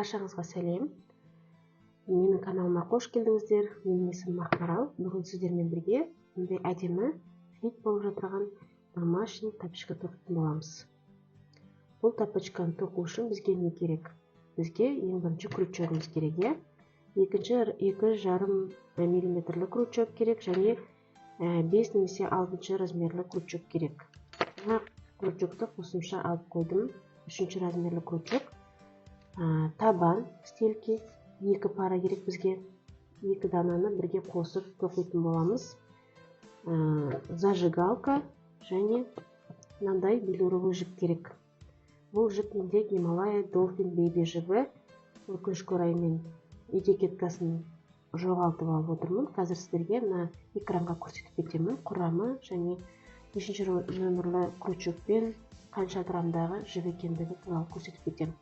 Баршаңызға сәлем. Менің каналыма қош келдіңіздер. Менің есімім Ақмарал. Бүгін сіздермен бірге мындай әдемі хит болып жатырған домашний тапочка тоқитын боламыз. Бұл тапочканы тоқу үшін бізге не керек? Бізге ең бірінші крючогымыз керек, иә? Екінші 2,5 миллиметрлі крючок керек және 5 немесе 6 размерлі крючок керек. Мына крючокты қосымша алып қойдым. 3 размерлі крючок. Табан стельки 2 пара керек бізге. 2 дананы бірге қосып тоқитын боламыз. Зажигалка және мынандай велюровый жіп керек. Бұл жіп менде Гималая Dolphin Baby жібі. Өкінішке орай мен этикеткасын жоғалтып алып отырмын. Қазір сіздерге мына экранға көрсетіп кетемін құрамы және нешінші нөмірлі крючокпен қанша граммдағы жіп екендігі туралы көрсетіп кетемін.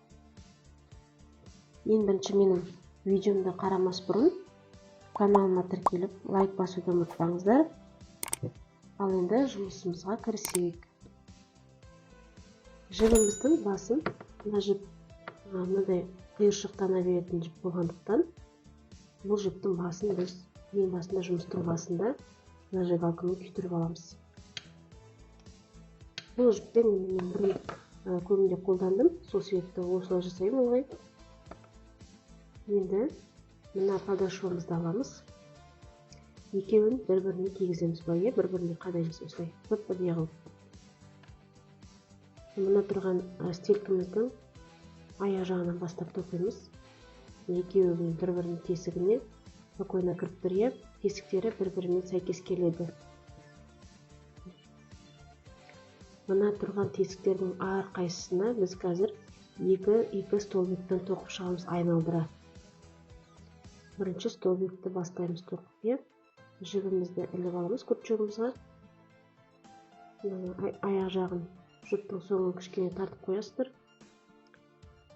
Ең бірінші менің видеомды қарамас бұрын каналыма тіркеліп лайк басуды ұмытпаңыздар. Ал енді жұмысымызға кірісейік. Жібіміздің басын, мына жіп мынадай қиыршықтана беретін жіп болғандықтан, бұл жіптің басын біз ең басында, жұмыстың басында зажигалкамен күйдіріп аламыз. Бұл жіппен мен бұрын көбінде қолдандым, сол себепті осылай жасаймын ылғи. Енді мына подошвамызды аламыз. Екеуін бір-біріне кигіземіз былай, бір-біріне қадаймыз осылай, бір-біріне қылып. Мына тұрған стелькіміздің аяқ жағынан бастап тоқимыз. Екеуінің бір-бірінің тесігіне спокойно кіріп тұр, иә? Тесіктері бір-бірімен сәйкес келеді. Мына тұрған тесіктердің әрқайсысына біз қазір екі-екі столбиктен тоқып шығамыз айналдыра. Бірінші столбикті бастаймыз тоқып, иә? Жібімізді іліп аламыз крючогымызға. Аяқ жағын жіптің соңын кішкене тартып қоясыздар.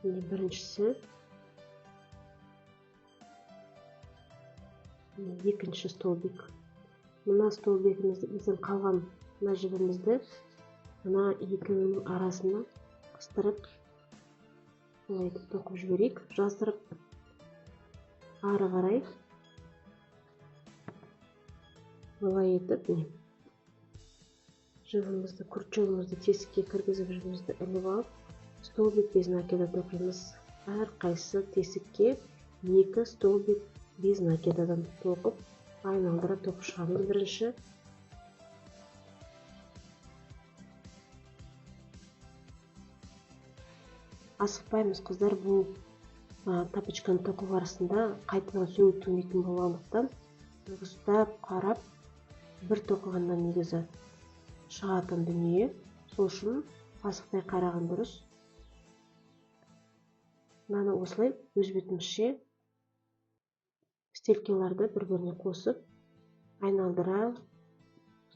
Міне біріншісі, екінші столбик. Мына столбигімізді, біздің қалған мына жібімізді мына екеуінің арасына қыстырып, былай етіп тоқып жіберейік, жасырып. Ары қарай былай етіп, міне жібімізді, крючогымызды тесікке кіргізіп, жібімізді іліп алып, столбик без накида тоқимыз. Әрқайсысы тесікке 2 столбик без накидадан тоқып, айналдыра тоқып шығамыз бірінші. Асықпаймыз, қыздар, бұл тапочканы тоқу барысында қайтадан сөгілмейтін болғандықтан дұрыстап қарап бір тоқығаннан негізі шығатын дүние. Сол үшін асықпай қараған дұрыс. Мынаны осылай өз бетімізше стелькаларды бір-біріне қосып айналдыра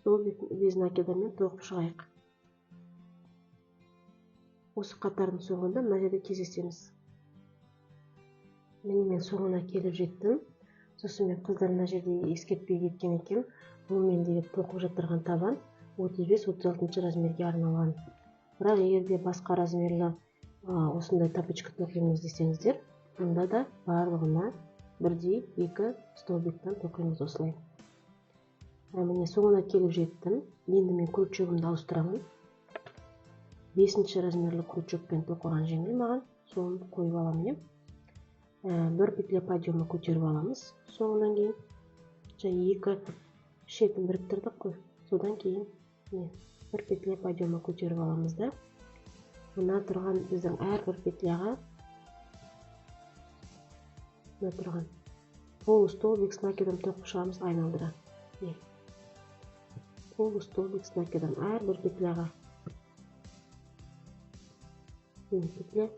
столбик без накидамен тоқып шығайық. Осы қатардың соңында мына жерде кездесеміз. Міне мен соңына келіп жеттім. Сосын мен қыздар мына жерде ескертпей кеткен екен. Бұл мендегі тоқып жатырған табан 35-36 размерге арналған. Бірақ егер де басқа размерлі осындай тапочка тоқимыз десеңіздер, онда да барлығына бірдей 2 столбиктен тоқимыз осылай. Міне соңына келіп жеттім. Енді мен крючогымды ауыстырамын. 5 размерлі крючокпен тоқыған жеңіл маған, соны қойып аламын, иә. Бір петля подъема көтеріп аламыз соңынан кейін. Және екі шетін біріктірдік қой. Содан кейін міне бір петля подъема көтеріп аламыз да. Мына тұрған біздің әрбір петляға мына тұрған полустолбик с накидом тоқып шығамыз айналдыра. Міне полустолбик с накидом әрбір петляға. Міне петля.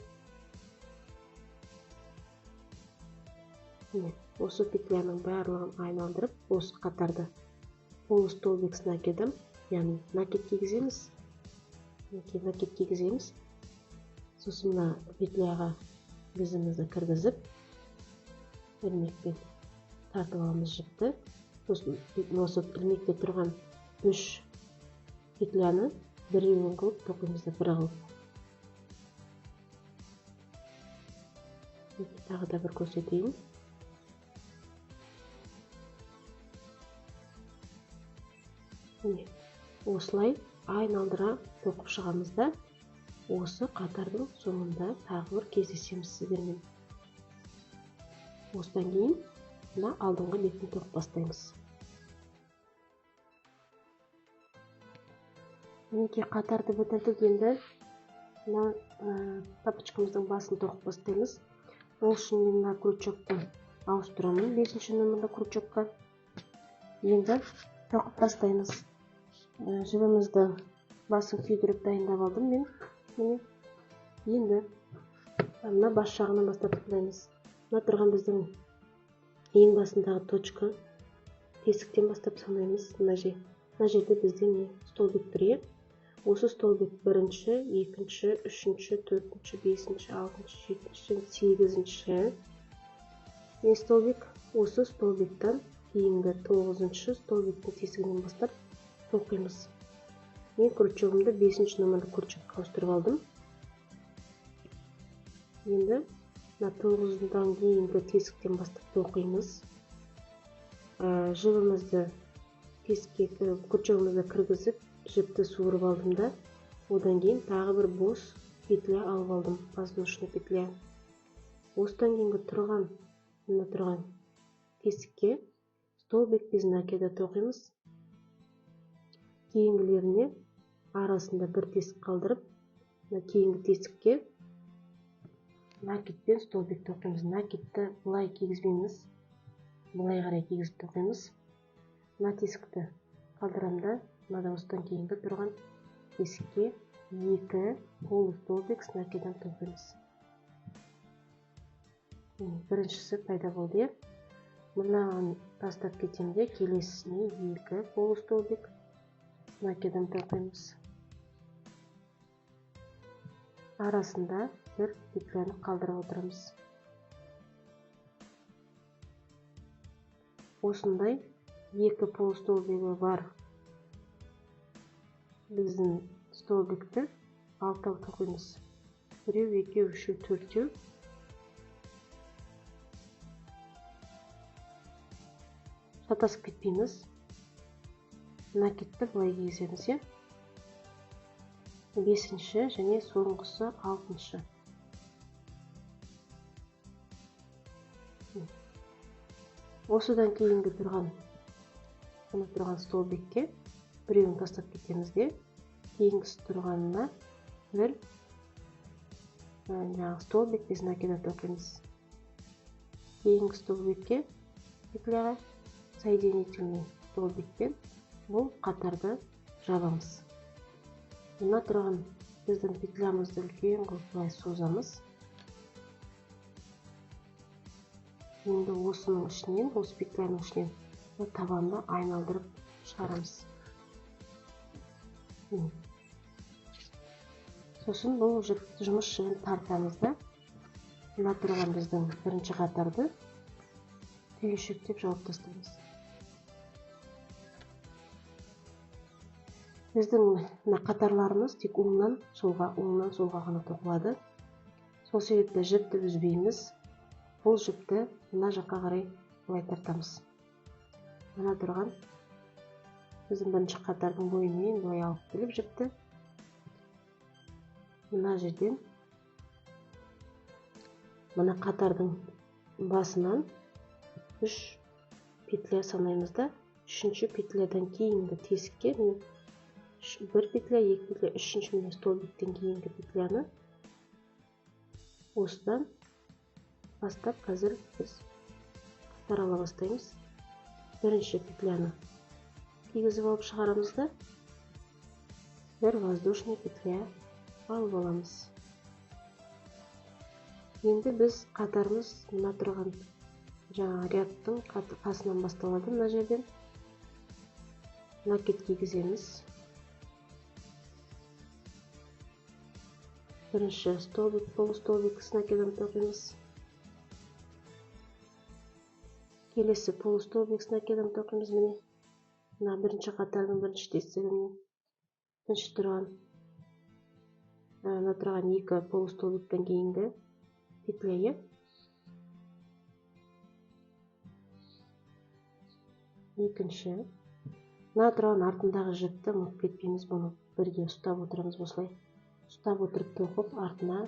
Міне осы петляның барлығын айналдырып, осы қатарды полустолбик с накидом, яғни накид кигіземіз. Мінекей накид кигіземіз. Сосын мына петляға бізімізді кіргізіп, ілмекпен тартып аламыз жіпті. Сосын осы ілмекте тұрған 3 петляны біреуін қылып тоқимыз да, бір қылып. Тағы да бір көрсетейін. Міне, осылай айналдыра тоқып шығамыз да, осы қатардың соңында тағы бір кездесеміз сіздермен. Осыдан кейін мына алдыңғы бетін тоқып бастаймыз. Мінекей, қатарды бітірдік. Енді мына тапочкамыздың басын тоқып бастаймыз. Ол үшін мен мына крючокты ауыстырамын 5-ші нөмірлі крючокқа. Енді тоқып бастаймыз. Жібімізді басын күйдіріп дайындап алдым мен. Міне, енді мына бас жағынан бастап тоқимыз. Мына тұрған біздің ең басындағы точка, тесіктен бастап санаймыз. Мына жерде бізде міне столбик тұр, иә? Осы столбик 1-ші, 2-ші, 3-ші, 4-ші, 5-ші, 6-шы, 7-ші, 8-ші столбик. Осы столбиктан кейінгі 9-шы столбиктің тесігінен бастап тоқимыз. Мен крючогымды 5-ші нөмірлі крючокқа ауыстырып алдым. Енді мына 9-дан кейінгі тесіктен бастап тоқимыз. Жібімізді тесікке, крючогымызды кіргізіп, жіпті суырып алдым да, одан кейін тағы бір бос петля алып алдым, воздушный петля. Осыдан кейінгі тұрған, мына тұрған тесікке столбик без накида тоқимыз. Кейінгілеріне арасында бір тесік қалдырып, мына кейінгі тесікке накидпен столбик тоқимыз. Накидті былай кигізбейміз, былай қарай кигізіп тоқимыз. Мына тесікті қалдырамын да, мына осыдан кейінгі тұрған тесікке 2 полустолбик с накидом тоқимыз. Біріншісі пайда болды, иә? Мынаны тастап кетемін де, келесісіне 2 полустолбик с накидом тоқимыз. Арасында бір петляны қалдырып отырамыз. Осындай 2 полустолбигі бар біздің столбикті 6 тоқимыз. 1, 2, 3, 4. Шатасып кетпейміз. Накидті былай кигіземіз, иә? 5-ші және соңғысы 6-шы. Осыдан кейінгі тұрған, мына тұрған столбикке біреуін тастап кетеміз де, кейінгісі тұрғанына бір жаңағы столбик без накида тоқимыз. Кейінгі столбикке петляға соединительный столбикпен бұл қатарды жабамыз. Мына тұрған біздің петлямызды үлкен қылып былай созамыз. Енді осының ішінен, осы петляның ішінен табанды айналдырып шығарамыз. Сосын бұл жұмыс жібін тартамыз да, мына тұрған біздің бірінші қатарды түйіншектеп жауып тастаймыз. Біздің мына қатарларымыз тек оңнан солға, оңнан солға ғана тоқылады. Сол себепті жіпті үзбейміз. Бұл жіпті мына жаққа қарай былай тартамыз. Мына тұрған біздің бірінші қатардың бойымен былай алып келіп жіпті мына жерден, мына қатардың басынан 3 петля санаймыз да, 3-ші петлядан кейінгі тесікке 1 петля, 2 петля, 3-ші міне столбиктен кейінгі петляны осыдан бастап қазір біз қатар ала бастаймыз. Бірінші петляны кигізіп алып шығарамыз да, бір воздушный петля алып аламыз. Енді біз қатарымыз мына тұрған жаңа рядтың қасынан басталады. Мына жерден накид кигіземіз. Бірінші столбик, полустолбик с накидом тоқимыз. Келесі полустолбик с накидом тоқимыз. Міне, мына бірінші қатардың бірінші тесігіне бірінші тұрған, мына тұрған 2 полустолбиктен кейінгі петля, иә? Екінші. Мына тұрған артындағы жіпті ұмытып кетпейміз, бұны бірге ұстап отырамыз осылай. Ұстап отырып тоқып, артына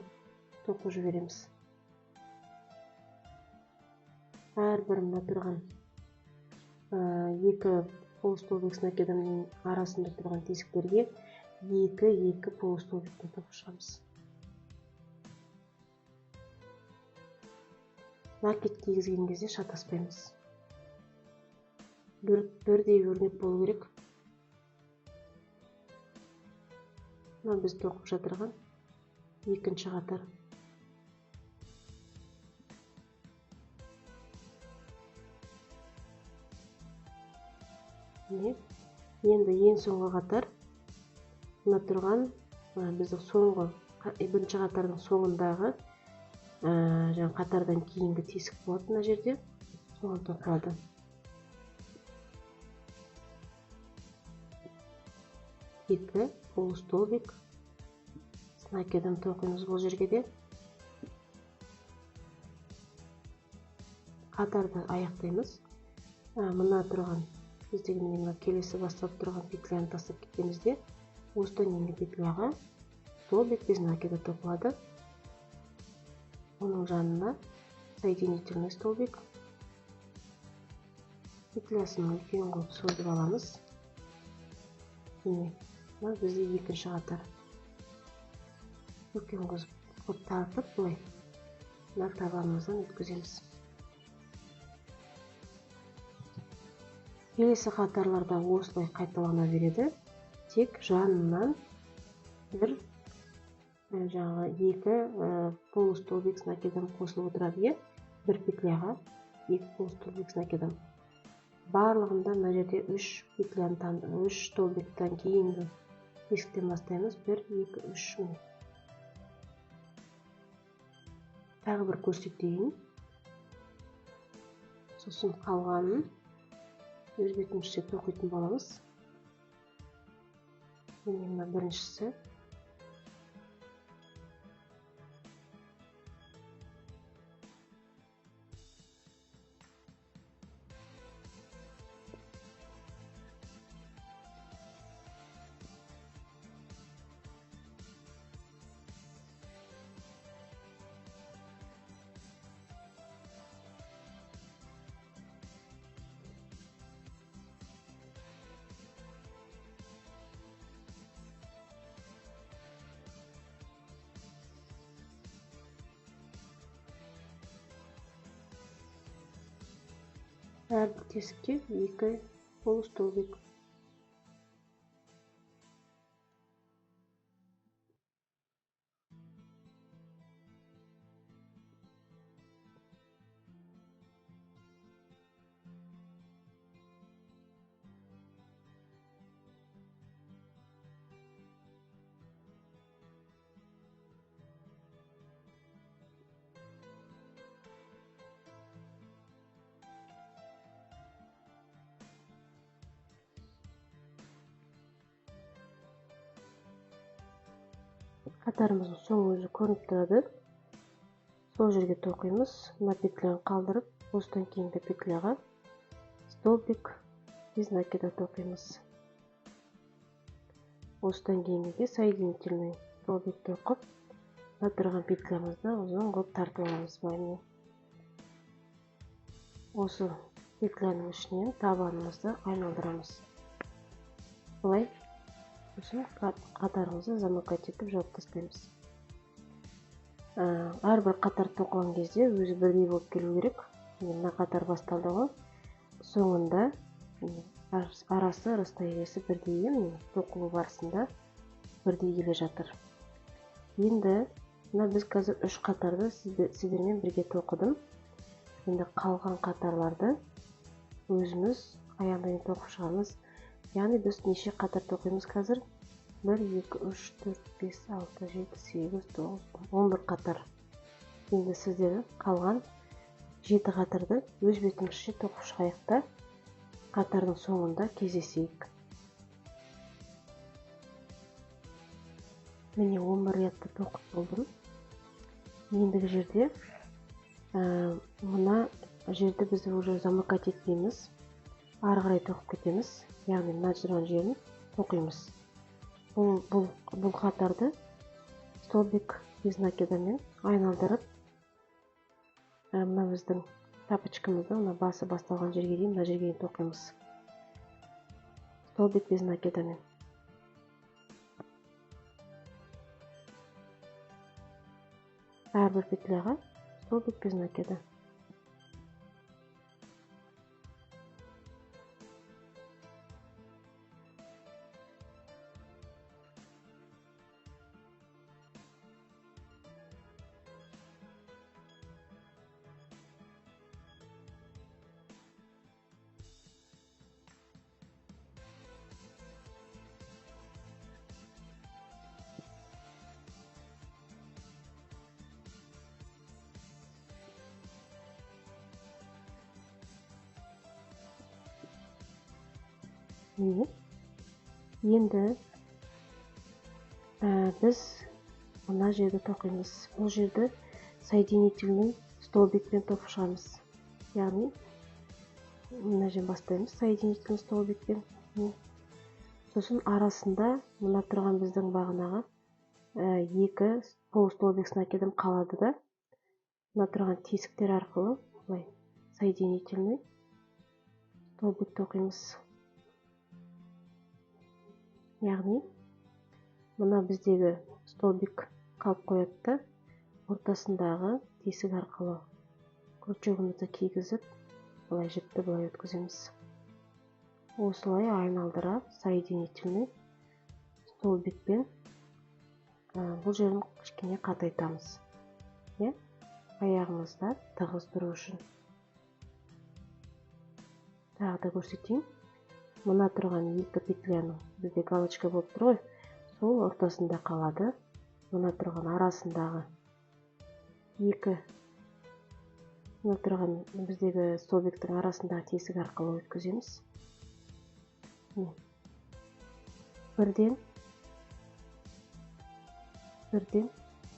тоқып жібереміз. Әрбір мына тұрған екі полустолбик с накидомның арасында тұрған тесіктерге екі полустолбиктен тоқып шығамыз. Накид кигізген кезде шатаспаймыз. Бірдей өрнек болу керек. Мына біз тоқып жатырған екінші қатар. Міне, енді ең соңғы қатар. Мына тұрған біздің соңғы бірінші қатардың соңындағы жаңа қатардан кейінгі тесік болады мына жерде, соған тоқылады. Екі полустолбик с накидом тоқимыз бұл жерге де. Қатарды аяқтаймыз. Мына тұрған біздегі мына келесі басталып тұрған петляны тастап кетеміз де, осыдан кейінгі петляға столбик без накида тоқылады. Оның жанына соединительный столбик. Петлясын үлкен қылып созып аламыз. Міне, мына бізде екінші қатар. Үлкен қылып тартып, былай мына табанымыздан өткіземіз. Келесі қатарларда осылай қайталана береді. Тек жанынан бір жаңағы екі полустолбик с накидом қосылып отырады, иә? Бір петляға екі полустолбик с накидом. Барлығында мына жерде үш петляны, үш столбиктан кейінгі тесіктен бастаймыз. 1, 2, 3. Міне. Тағы бір көрсетейін. Сосын қалғанын өз бетімізше тоқитын боламыз. Міне мына біріншісі. Әрбір тесікке екі полустолбик. Қатарымыздың соңы өзі көрініп тұрады. Сол жерге тоқимыз. Мына петляны қалдырып, осыдан кейінгі петляға столбик без накида тоқимыз. Осыдан кейінгіге соединительный столбик тоқып, мына тұрған петлямызды ұзын қылып тартып аламыз. Былай осы петляның ішінен табанымызды айналдырамыз. Былай сосын қатарымызды замыкать етіп жауып тастаймыз. Әрбір қатар тоқыған кезде өзі бірдей болып келу керек. Мына қатар басталды ғой. Соңында арасы расстояниесі бірдей, тоқылу барысында бірдей келе жатыр. Енді мына біз қазір үш қатарды сіздермен бірге тоқыдым. Енді қалған қатарларды өзіміз аяғына дейін тоқып шығамыз. Яғни біз неше қатар тоқимыз қазір? 1, 2, 3, 4, 5, 6, 7, 8, 9, 11 қатар. Енді сіздер қалған 7 қатарды өз бетімізше тоқып шығайық та, қатардың соңында кездесейік. Міне 11 рядты тоқып болдым. Ендігі жерде мына жерді біз уже замыкать етпейміз. Ары қарай тоқып кетеміз, яғни мына тұрған жерін тоқимыз. Бұл қатарды столбик без накидамен айналдырып, мына біздің тапочкамыздың мына басы басталған жерге дейін, мына жерге дейін тоқимыз. Столбик без накидамен. Әрбір петляға столбик без накида. Енді біз мына жерді тоқимыз. Бұл жерді соединительный столбикпен тоқып шығамыз. Яғни мына жерден бастаймыз соединительный столбикпен. Сосын арасында мына тұрған біздің бағанағы екі полустолбик с накидом қалады да, мына тұрған тесіктер арқылы былай соединительный столбик тоқимыз. Яғни мына біздегі столбик қалып қояды да, ортасындағы тесік арқылы крючогымызды кигізіп, былай жіпті былай өткіземіз. Осылай айналдыра соединительный столбикпен бұл жерін кішкене қатайтамыз. Аяғымызда тығыз тұру үшін. Тағы да көрсетейін. Мына тұрған екі петляның бізде галочка болып тұр ғой, сол ортасында қалады. Мына тұрған арасындағы екі, мына тұрған біздегі столбиктің арасындағы тесік арқылы өткіземіз. Бірден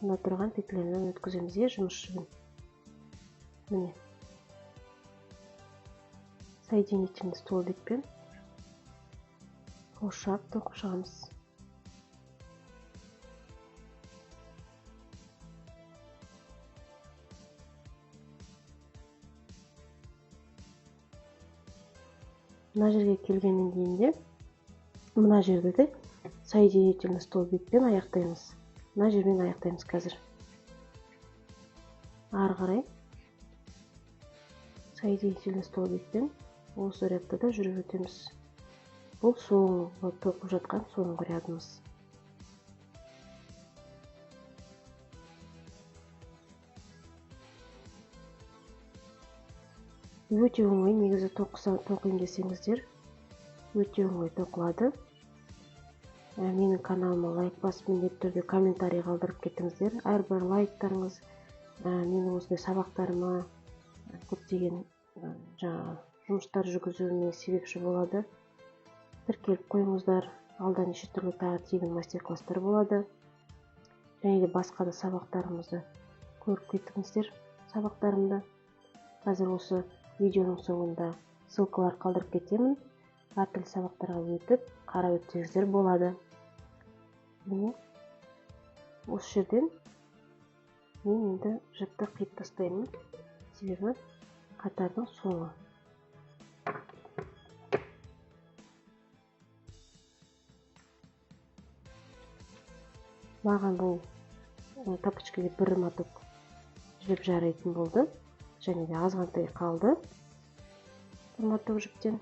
мына тұрған петлядан өткіземіз, жұмыс жібін. Міне соединительный столбикпен қоршап тоқып шығамыз. Мына жерге келгеннен кейін де мына жерді де соединительный столбикпен аяқтаймыз. Мына жермен аяқтаймыз қазір. Ары қарай соединительный столбикпен осы рядта да жүріп өтеміз. Бұл соңғы тоқып жатқан соңғы рядымыз. Өте оңай, негізі тоқиын десеңіздер, өте оңай тоқылады. Менің каналыма лайк басып, міндетті түрде комментарий қалдырып кетіңіздер. Әрбір лайктарыңыз менің осындай сабақтарыма көптеген жаңағы жұмыстар жүргізуіме себепші болады. Тіркеліп қойыңыздар. Алда неше түрлі тағы тегін мастер-класстар болады. Және де басқа да сабақтарымызды көріп кетіңіздер, сабақтарымды. Қазір осы видеоның соңында ссылкалар қалдырып кетемін. Әртүрлі сабақтарға өтіп, қарап өтсеңіздер болады. Міне осы жерден мен енді жіпті қиып тастаймын, себебі қатардың соңы. Маған бұл тапочкаға бір моток жіп жарайтын болды, және де азғантай қалды бір моток жіптен.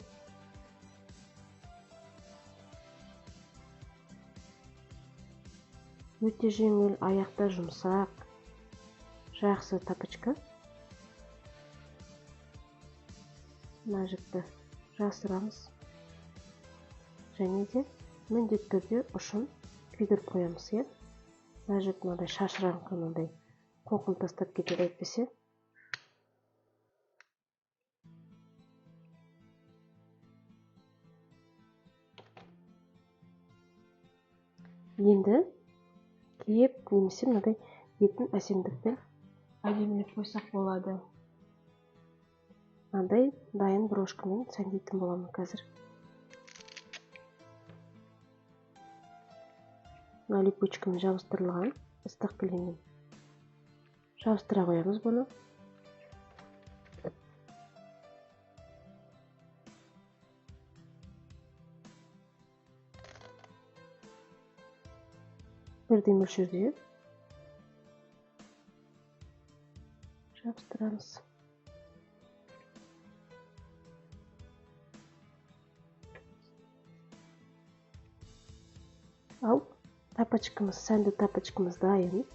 Өте жеңіл, аяқта жұмсақ, жақсы тапочка. Мына жіпті жасырамыз және де міндетті түрде ұшын күйдіріп қоямыз, иә. Мына жіп мынадай шашыраңқы, мынандай қоқым тастап кетеді әйтпесе. Енді киіп немесе мынадай бетін әсемдікпен әдемілеп қойсақ болады. Мынандай дайын брошкамен сәндейтін боламын қазір. Мына липучкамен жабыстырылған ыстық кілеммен жабыстыра қоямыз бұны. Бірдей мөлшерде жабыстырамыз. Ал тапочкамыз, сәнді тапочкамыз дайын.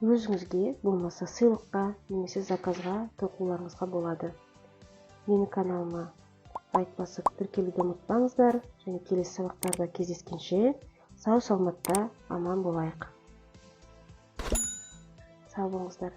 Өзіңізге болмаса сыйлыққа немесе заказға тоқуларыңызға болады. Менің каналыма лайк басып тіркелуді ұмытпаңыздар және келесі сабақтарда кездескенше сау саламатта аман болайық. Сау болыңыздар.